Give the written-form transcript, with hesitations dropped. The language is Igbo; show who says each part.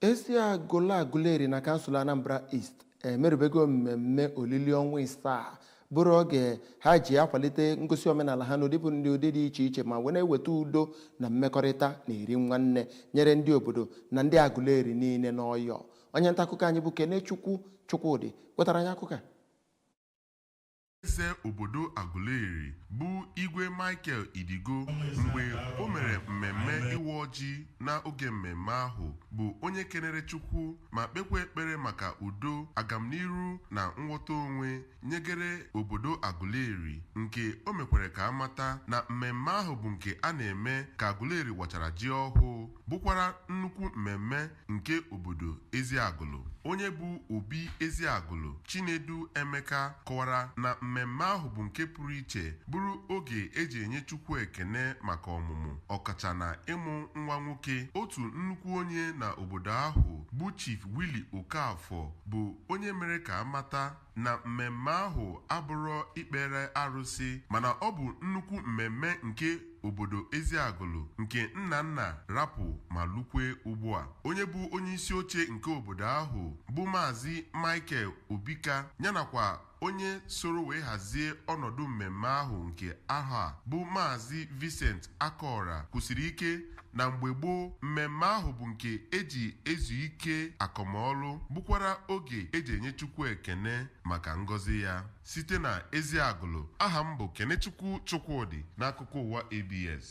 Speaker 1: Eziagụlụ Aguleri na kansụl Anambra East emerubego mmemme olili ọnwa 7, bụrụ oge ha ji akwalite ngosi omenala ha n'ụdị bụ ndị ụdị dị iche iche, ma wee na-eweta udo na mmekọrịta na eri nwanne nyere ndị obodo na ndị Aguleri niile n'Ọyọ. Onye nta akụkọ anyị bụ Kenechukwu Chukwudị wetara anyị akụkọ a.
Speaker 2: Eze obodo Aguleri bụ Igwe Michael Idigo, mgbe o mere mmemme ịwa ọjị n'oge mmemme ahụ, bụ onye kenere Chukwu ma kpekwa ekpere maka udo, agamniru na nghọta onwe nyegere obodo Aguleri, nke o mekwere ka amata na mmemme ahụ bụ nke a na-eme ka Aguleri wachara ji ọhụụ, bụkwara nnukwu mmemme nke obodo Eziagụlụ. Onye bụ Obi Eziagụlụ, Chinedu Emeka, kọwara na mmemme ahụ bụ nke pụrụ iche, bụrụ oge eji enye Chukwu ekene maka ọmụmụ, ọkacha na ịmụ nwa nwoke. Otu nnukwu onye na obodo ahụ bụ Chief Willie Okafor bụ onye mere ka amata na mmemme ahụ abụrọ ikpere arụsị, mana ọ bụ nnukwu mmemme nke obodo Eziagụlụ nke nna nna rapụ ma lukwe ugbu a. Onye bụ onye isi oche nke obodo ahụ bụ Maazị Michael Obika, yanakwa onye soro wee hazie ọnọdụ mmemme ahụ nke ahọ a bụ Maazị Vincent Akora, kwusiri ike na mgbe gboo mmemme ahụ bụ nke eji ezu ike akọmọlụ, bụkwara oge eji enye Chukwu ekene maka ngọzi ya. Site na Eziagụlụ, aha m bụ Kenechukwu Chukwudị n'akụkọ ụwa ABS.